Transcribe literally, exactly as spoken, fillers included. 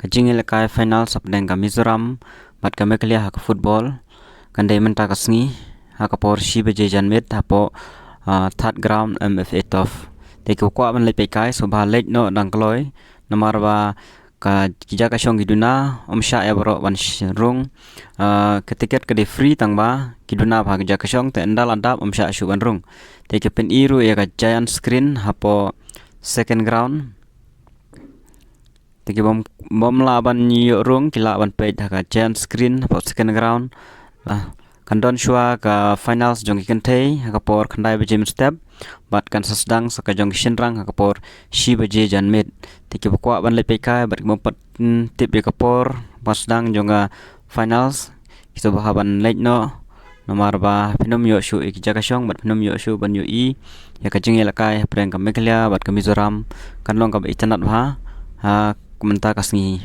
Ka jingïalehkai final hapdeng ka Mizoram bad ka Meghalaya ha ka football kan dei mynta ka sngi ha ka por shi baje janmiet hapoh uh, third ground M F A turf. Te ki kwah ban leit peit kai sngewbha leit noh dang kloi namar ba ka ki jaka shong ki duna ym shah ïa baroh ban rung. Uh, ka tiket ka dei free tang ba ki duna ba ha ka jaka shong te ynda la dap ym shah shuh ban rung. Te ki pyni ruh ïa ka giant screen hapoh second ground. Te ki bym bym lah ban ïoh rung ki lah ban peit ha ka giant screen hapoh second ground. Lah kan don shuwa ka finals jong ki kynthei ha ka por khyndai baje mynstep bad kan sa sdang sa ka jong ki shynrang ha ka por shi baje janmiet. Te ki ba kwah ban leit peit kai bad ki bym pat tip ïa ka por ba sdang jong ka finals ki sngewbha ban leit noh namar ba phin ym ïoh shuh ïa ki jaka shong bad phin ym ïoh shuh ban ïohi ïa ka jingïalehkai hapdeng ka Meghalaya bad ka Mizoram kan long kaba itynnad bha ha mynta ka sngi.